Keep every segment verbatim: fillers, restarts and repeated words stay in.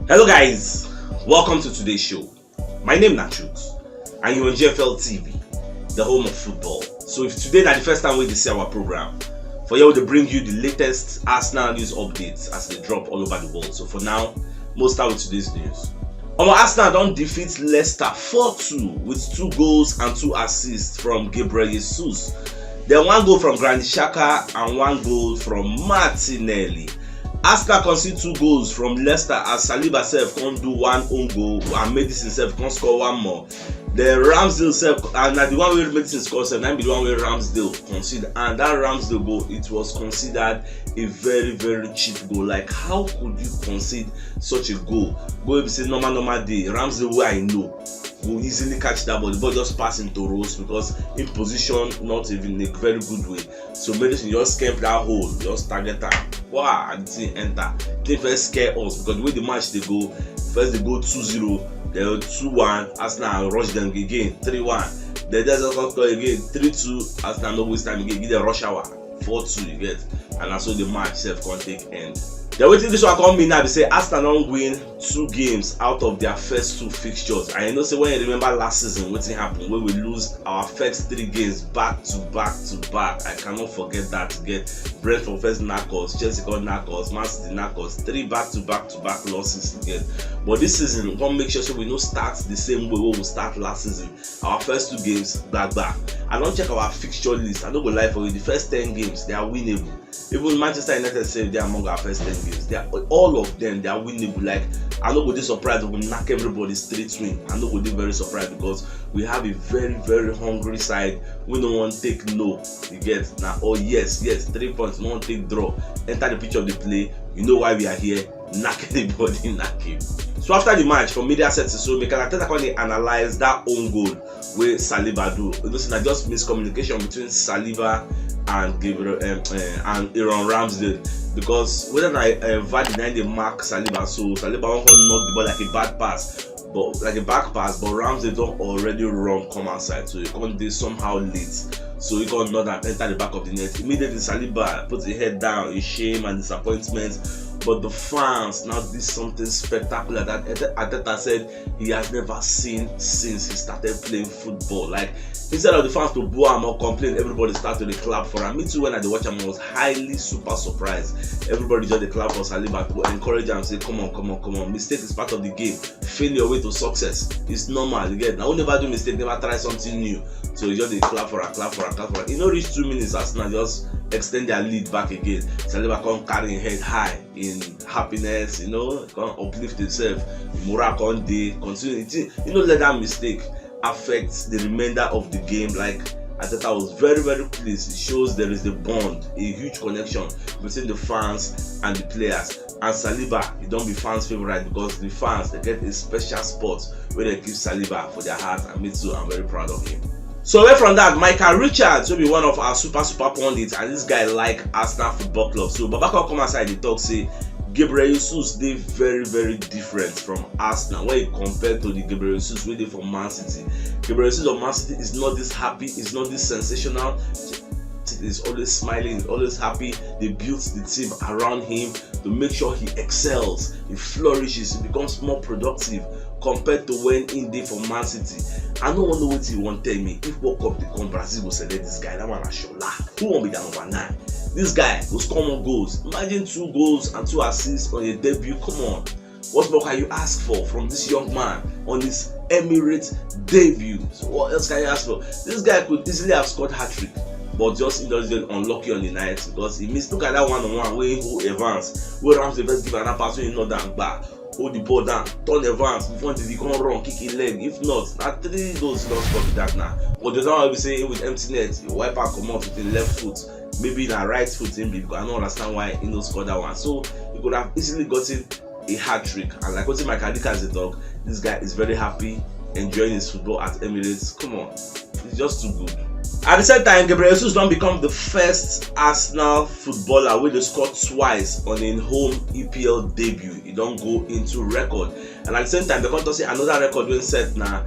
Hello guys, welcome to today's show. My name na Chuks and you're on G F L T V, the home of football. So if today na the first time we dey see our program, for here we dey bring you the latest Arsenal news updates as they drop all over the world. So for now, we'll start with today's news. Omo, Arsenal don defeat Leicester four two with two goals and two assists from Gabriel Jesus. Then one goal from Granit Xhaka and one goal from Martinelli. Arsenal concede two goals from Leicester as Saliba sef come do one own goal and Madison sef come score one more. Then Ramsdale sef, and na the one wey Madison score sef, na be the one wey Ramsdale concede, and that Ramsdale goal, it was considered a very, very cheap goal. Like, how could you concede such a goal? Goal wey be say normal, normal day, Ramsdale wey I know go easily catch that ball. The ball just pass into Rose because in position not even in a very good way. So Madison just scamp that hole, just target am. Wow, and the thing enter. The thing first scare us because the way the match dey go, first they go two zero, then two one, Arsenal rush them again, three one. Then they just come score again, three two, Arsenal no waste time again, give them rush hour, four two, you get. And na so the match sef come take end. Then wetin this one come mean now be say Arsenal don win two games out of their first two fixtures. And you know say when you remember last season, wetin happen, wey we lose our first three games back to back to back. I cannot forget that. You get, Brentford first knack us, Chelsea come knack us, Man City knack us, three back to back to back losses, you get. But this season, we come make sure say we no start the same way wey we start last season. Our first two games, gbagba. I don check our fixture list. I no go lie for you, the first ten games, they are winnable. Even Manchester United sef dey among our first ten games. They are, all of them, they are winnable. Like, I no go dey surprised if we knack everybody straight win. I no go dey very surprised because we have a very, very hungry side. We no wan take no. You get? Na oh yes, yes, three points, no wan take draw. Enter the pitch of the play. You know why we are here. Knack anybody, knack him. So after the match, for media setting, so Mikel Arteta come dey analyze that own goal wey Saliba do. You know say na just miscommunication between Saliba and Gabriel, um, uh, and Aaron Ramsdale, because whether na uh, Vardy na dey mark Saliba, so Saliba wan come knock the ball like a bad pass, but like a back pass, but Ramsdale don already run come outside, so he come dey somehow late. So he come knock am enter the back of the net. Immediately Saliba put his head down in shame and disappointment. But the fans now did something spectacular that Arteta said he has never seen since he started playing football. Like, instead of the fans to boo am or complain, everybody start to dey clap for am. Me too, when I dey watch am, I was highly super surprised. Everybody just dey clap for Saliba to encourage am, say, "Come on, come on, come on. Mistake is part of the game. Failure way to success. It's normal." You get? Na who never do mistake never try something new. So you just dey clap for am, clap for am, clap for am. E no reach two minutes, Arsenal just extend their lead back again. Saliba come carry him head high in happiness, you know, come uplift himself. Morale come dey, continue. You know, let that mistake affect the remainder of the game. Like, Arteta was very, very pleased. It shows there is a bond, a huge connection between the fans and the players. And Saliba, he don be fans' favourite because the fans, they get a special spot where they give Saliba for their heart, and me too, I'm very proud of him. So away from that, Michael Richards will be one of our super, super pundits, and this guy like Arsenal Football Club. So Baba come outside, he talk say Gabriel Jesus dey very, very different from Arsenal when you compare to the Gabriel Jesus wey dey for Man City. Gabriel Jesus of Man City is not this happy, is not this sensational. Is always smiling, is always happy. They built the team around him to make sure he excels, he flourishes, he becomes more productive compared to when he dey for Man City. I no wan know wetin you wan tell me. If World Cup dey come, Brazil go select this guy. That one na shola. Who wan be that number nine? This guy go score more goals. Imagine two goals and two assists on a debut. Come on. What more can you ask for from this young man on his Emirates debut? So what else can you ask for? This guy could easily have scored hat-trick, but just he just get unlucky on the night because he missed. Look at that one-on-one wey he hold Evans, wey Ramsey first give another pass wey he knock down, gba, hold the ball down, turn Evans, before he come run, kick him leg. If not, na three goals he don score be that now. But the other one wey be say he with empty net, he wipe am comot with him left foot. Maybe na right foot him be, because I no understand why he no score that one. So he could have easily gotten a hat-trick. And like wetin Michael Carrick dey talk, this guy is very happy, enjoying his football at Emirates. Come on, it's just too good. At the same time, Gabriel Jesus don become the first Arsenal footballer wey dey score twice on im home E P L debut. E don go into record. And at the same time, they come talk say another record wey set na uh,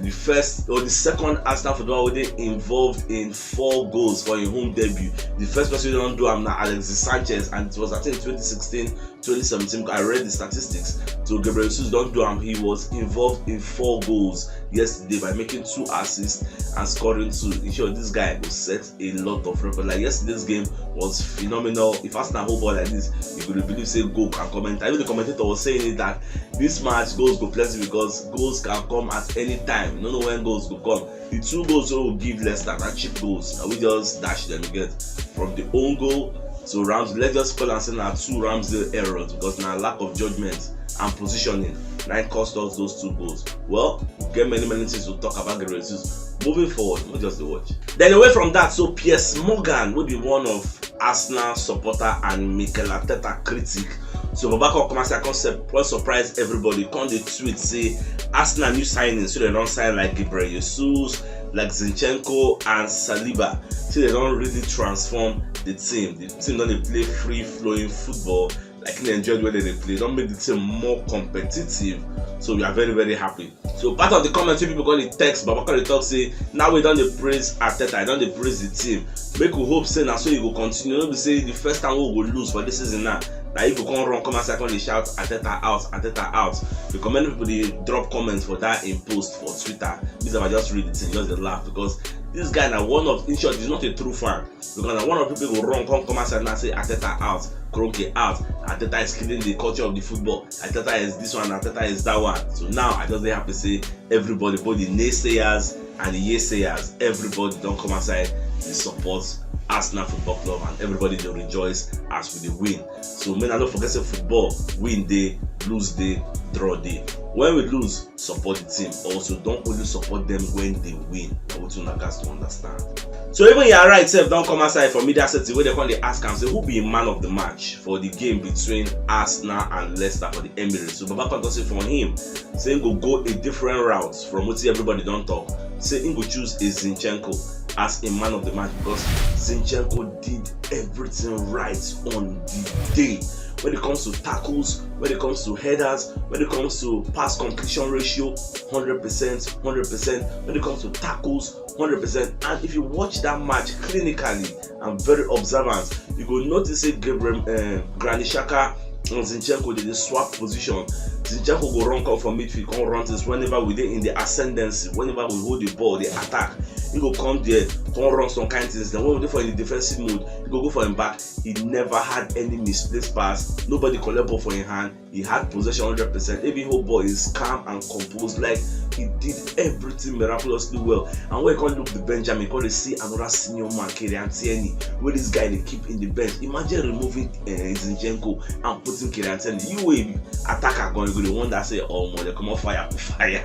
the first or the second Arsenal footballer wey dey involved in four goals for im home debut. The first person wey don do am na Alexis Sanchez, and it was, I think, twenty sixteen twenty seventeen, I read the statistics. So Gabriel Jesus don do am. He was involved in four goals yesterday by making two assists and scoring two. In short, this guy go set a lot of record. Like, yesterday's game was phenomenal. If Arsenal hold ball like this, you could believe say goal can come anytime. Even the commentator was saying it that this match goals go plenty because goals can come at any time. You no know when goals go come. The two goals wey we give Leicester na cheap goals, and we just dash them get from the own goal. So Rams, let's just call and say na two Ramsdale errors because na lack of judgment and positioning na im cost us those two goals. Well, we get many many things to talk about Gabriel Jesus. Moving forward, we just dey watch. Then away from that, so Piers Morgan, wey be one of Arsenal supporter and Mikel Arteta critic, so Baba come come outside, come sur- come surprise everybody, come dey tweet say Arsenal new signings, so they don sign like Gabriel Jesus, like Zinchenko and Saliba, so they don really transform the team. The team don dey play free flowing football, like, im enjoy the way they dey play, don make the team more competitive. So we are very very happy. So part of the comments wey people come dey text, Baba come dey talk say now we don dey praise Arteta, I don dey praise the team. Make we hope say na so e go continue. No be say the first time we go lose for this season now, na you go come run come outside come dey shout Arteta out, Arteta out. Because many people dey drop comments for that im post for Twitter. Me sef, I just read the thing, just dey laugh because this guy na one of, in short, he's not a true fan. Because na one of the people go run come come outside now say Arteta out, Kroenke out, Arteta is killing the culture of the football, Arteta is this one, Arteta is that one. So now I just dey happy say everybody, both the naysayers and the yearsayers, everybody don come outside dey support Arsenal Football Club, and everybody dey rejoice as we dey win. So make una no forget say football, win dey, lose dey, draw dey. When we lose, support the team. Also, don't only support them when they win. Na wetin una gats to understand. So even Yara itself don come outside for media setting wey they come dey ask am say who be man of the match for the game between Arsenal and Leicester for the Emirates. So Baba come talk say for him, say he go go a different route from wetin everybody don talk. Say he go choose a Zinchenko as a man of the match because Zinchenko did everything right on the day. When it comes to tackles, when it comes to headers, when it comes to pass completion ratio, hundred percent, hundred percent. When it comes to tackles, hundred percent. And if you watch that match clinically and very observant, you go notice say Gabriel, uh, Granit Xhaka and Zinchenko, they dey swap position. Zinchenko go run come from midfield, come run things whenever we dey in the ascendancy, whenever we hold the ball, the attack. He go come there, come run some kind things. Then when we dey for in the defensive mode, he go go for him back. He never had any misplaced pass. Nobody collect ball for him hand. He had possession hundred percent. Even whole ball is calm and composed. Like, he did everything miraculously well. And when you come look the Benjamin, come dey see another senior man, Kieran Tierney, wey this guy dey keep in the bench. Imagine removing uh, Zinchenko and putting Kieran Tierney. You wey be attacker gan, you go dey wonder say, "Oh, mo, they come on fire, fire."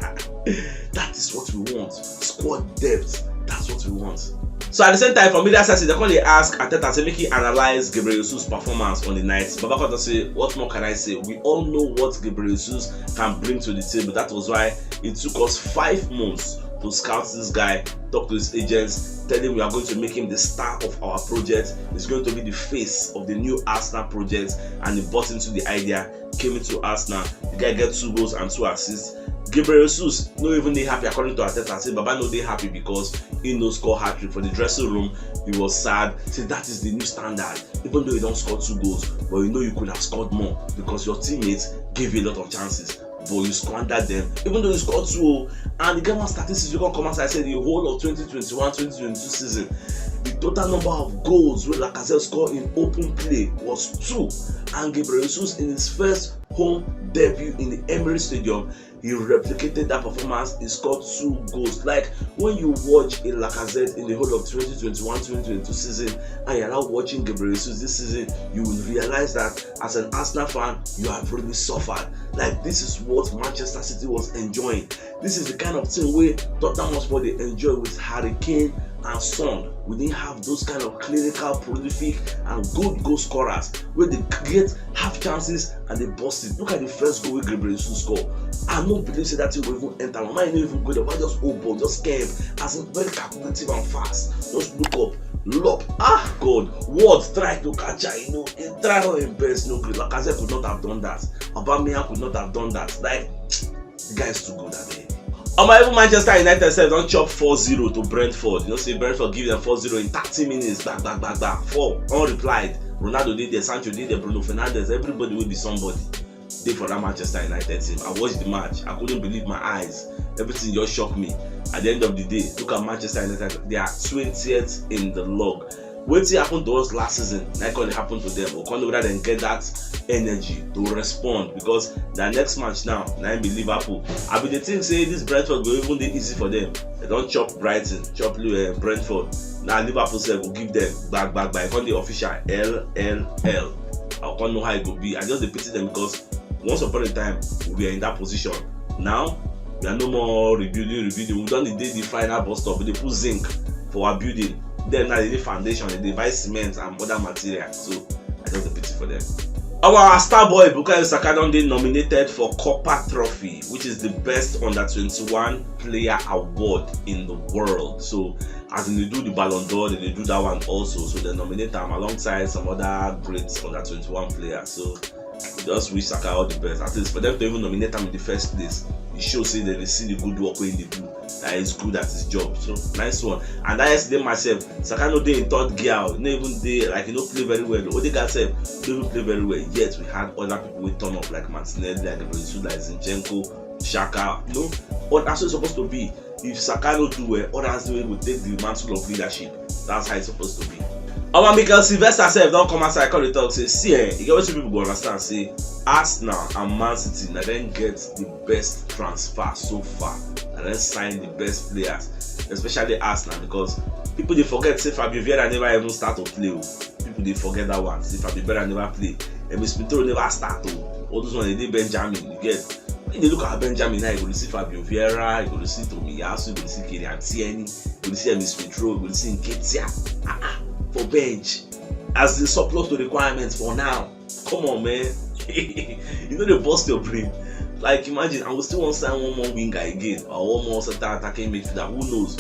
That is what we want. Squad depth. That's what we want. So at the same time, for media side, they come dey ask Arteta say make he analyze Gabriel Jesus' performance on the night. Baba come talk say, "What more can I say? We all know what Gabriel Jesus can bring to the table. That was why it took us five months to scout this guy, talk to his agents, tell him we are going to make him the star of our project. He's going to be the face of the new Arsenal project," and he bought into the idea, came into Arsenal. The guy get two goals and two assists. Gabriel Jesus no even dey happy, according to Arteta, say Baba no dey happy because he no score hat-trick. For the dressing room, he was sad. Say that is the new standard. Even though you don score two goals, but you know you could have scored more because your teammates gave you a lot of chances, but you squandered them. Even though you scored two, and the game of statistics, you can come outside say the whole of twenty twenty-one twenty twenty-two season, the total number of goals wey Lacazette score in open play was two, and Gabriel Jesus in his first home debut in the Emirates Stadium, he replicated that performance. He scored two goals. Like, when you watch a Lacazette in the whole of twenty twenty-one twenty twenty-two season, and you're now watching Gabriel Jesus this season, you will realize that as an Arsenal fan, you have really suffered. Like, this is what Manchester City was enjoying. This is the kind of thing wey Tottenham Hotspur dey enjoy with Harry Kane and Son. We didn't have those kind of clinical, prolific, and good goal scorers wey dey create half chances and dey burst it. Look at the first goal wey Gabriel Jesus score. I no believe say that thing go even enter. My mind no even go there. Why just hold ball, just scare him. As in, very calculative and fast. Just look up, lob. Ah, God. Ward try to catch her. You know, he tried all him best. No gree. Lacazette could not have done that. Aubameyang could not have done that. Like, the guy is too good, abeg. Omo, even Manchester United sef don chop four zero to Brentford. You know say Brentford give them four zero in thirty minutes. Gba, gba, gba, gba. Four unreplied. Ronaldo dey there, Sancho dey there, Bruno Fernandes, everybody wey be somebody dey for that Manchester United team. I watched the match. I couldn't believe my eyes. Everything just shocked me. At the end of the day, look at Manchester United. They are twentieth in the log. Wetin happen to us last season, na e come dey happen to them. We come know whether dem get that energy to respond, because their next match now na im be Liverpool. I bin dey think say this Brentford go even dey easy for them. Dem don chop Brighton, chop uh, Brentford. Now Liverpool sef go give them gbag gbag gbag. E come dey official, L L L. I come know how e go be. I just dey pity them because once upon a time we were in that position. Now we are no more rebuilding, rebuilding. We don dey the final bus stop. We dey put zinc for our building. Then now they need foundation, they dey buy cement and other material. So I just dey pity for them. Our star boy Bukayo Saka don dey nominated for Copa Trophy, which is the best under twenty-one player award in the world. So as in they do the Ballon d'Or, they do that one also. So they nominate him alongside some other great under twenty-one players. So just wish Saka all the best. At least for them to even nominate him in the first place, it shows say they see the good work wey he dey do. That is good at his job. So nice one. And that yesterday myself, Saka no dey in third gear. No even dey like he no play very well. Odegaard sef no even play very well. Yet we had other people wey turn up like Martinelli, like Veretout, like Zinchenko, Xhaka. No, but that's what it's supposed to be. If Saka no do well, others wey go take the mantle of leadership. That's how it's supposed to be. Omo, Mikel Sylvester sef don come outside come dey talk say, see eh, e get wetin people go understand say Arsenal and Man City na dem get the best transfer so far. Na dem sign the best players, especially Arsenal, because people dey forget say Fabio Vieira never even start to play o. People dey forget that one. Say Fabio Vieira never play. Emile Smith Rowe never start o. All those ones dey dey Benjamin. You get? When you dey look at Benjamin now, you go dey see Fabio Vieira, you go dey see Tomiyasu, you go dey see Kieran Tierney, you go dey see Emile Smith Rowe, you go dey see Nketiah. Ah ah, for bench. As the surplus to requirements for now. Come on, man. You know they bust your brain. Like imagine, I will still want to sign one more winger again or one more center attacking midfielder. Who knows?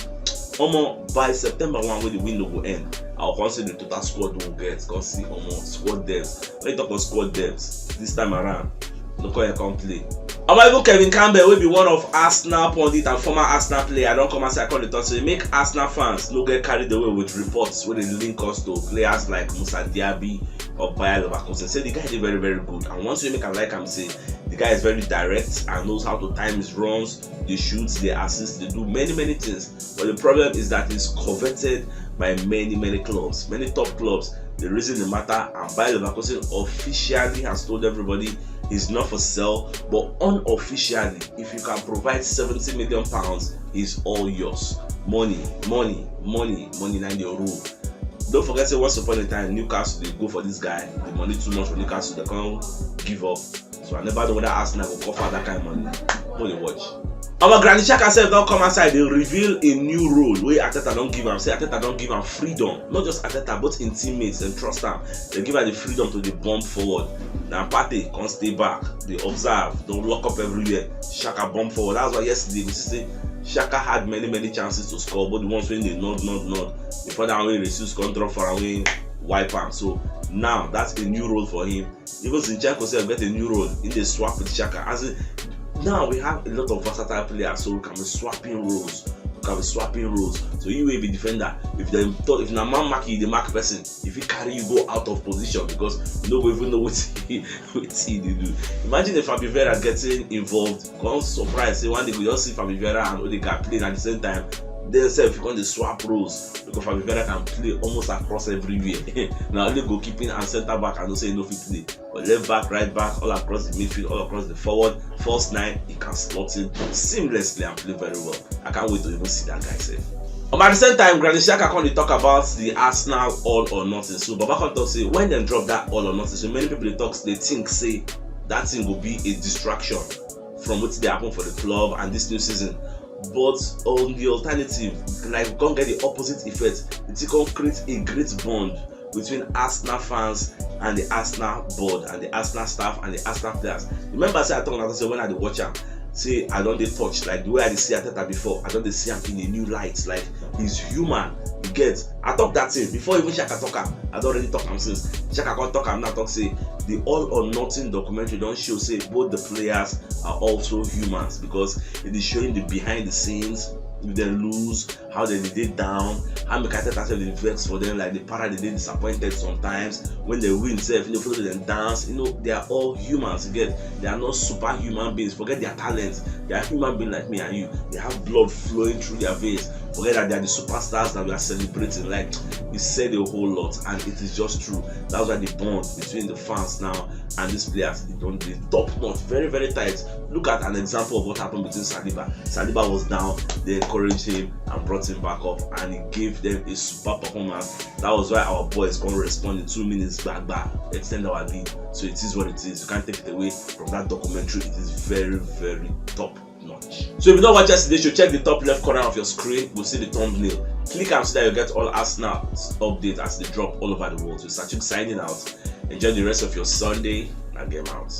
Omo, by September one when the window will end, I'll come see the total squad we get. Come see omo squad depth. When you talk about squad depth this time around, no call your come play. Omo, even Kevin Campbell, will be one of Arsenal pundit and former Arsenal player, don't come and say I call the talk say make Arsenal fans no get carried away with reports where they link us to players like Musa Diaby or Bayer Leverkusen. Say the guy is very, very good. And once you make a like him say the guy is very direct and knows how to time his runs, they shoot, they assist, they do many, many things. But the problem is that he's coveted by many, many clubs, many top clubs. The reason the matter, and Bayer Leverkusen officially has told everybody he's not for sale, but unofficially, if you can provide seventy million pounds, he's all yours. Money, money, money, money, na your rule. Don't forget say once upon a time Newcastle dey go for this guy, the money too much for Newcastle, they can't give up. So I never know whether Arsenal go cover that kind of money. Go dey watch. Our Granit Xhaka sef don come outside dey reveal a new role wey Arteta don give am. Say Arteta don give am freedom, not just Arteta but im teammates dem trust am. Dem give am the freedom to dey bomb forward. Na Partey come stay back, dey observe, don lock up everywhere. Xhaka bomb forward. That's why yesterday we see say Xhaka had many many chances to score, but the ones wey dey nod nod nod before that one wey Jesus come drop for am wey wipe am. So now that's a new role for him. Even Zinchenko sef get a new role. He dey swap with Xhaka. As in, now we have a lot of versatile players, so we can be swapping roles. We can be swapping roles. So you will be defender. If dem talk, if na man mark you, dey mark person. If he carry you go out of position because you no go even know what he what he dey do. Imagine if Fabio Vieira getting involved. Come surprise say one day we just see Fabio Vieira and Odegaard playing at the same time. Then sef you come dey swap roles because Fabio Vieira can play almost across everywhere. Na only goalkeeping and centre back I know say he no fit play. But left back, right back, all across the midfield, all across the forward, first nine, he can slot in seamlessly and play very well. I can't wait to even see that guy sef. Um, at the same time, Granit Xhaka come dey talk about the Arsenal all or nothing. So Baba come talk say when dem drop that all or nothing, so many people dey talk, dey think say that thing go be a distraction from wetin dey happen for the club and this new season. But on the alternative, like, come get the opposite effect. It come create a great bond between Arsenal fans and the Arsenal board and the Arsenal staff and the Arsenal players. Remember, say I talk about say when I dey watch am, say I don dey touch like the way I dey see Arteta before. I don dey see am in a new light. Like he's human. You get? I talk that thing before even Xhaka talk am. I don already talk am since. Xhaka come talk am now. Talk say the all or nothing documentary don show say both the players are also humans because it is showing the behind the scenes. If they lose, how dem dey dey down, how Mikel Arteta sef dey vex for dem, like the para dey dey disappointed sometimes. When dem win sef, you know, follow dem dance. You know, they are all humans, you get? They are not superhuman beings. Forget their talents. They are human beings like me and you. They have blood flowing through their veins. Forget that they are the superstars that we are celebrating. Like, we said a whole lot, and it is just true. That's why the bond between the fans now and these players, it don dey top notch, very, very tight. Look at an example of what happened between Saliba. Saliba was down, they encouraged him and brought him back up, and he gave them a super performance. That was why our boys come respond in two minutes, back, back, extend our lead. So it is what it is. You can't take it away from that documentary. It is very, very top notch. So if you don't watch yesterday show, check the top left corner of your screen. We'll see the thumbnail. Click am so that you get all Arsenal updates as they drop all over the world. So Sachik signing out. Enjoy the rest of your Sunday. Now game out.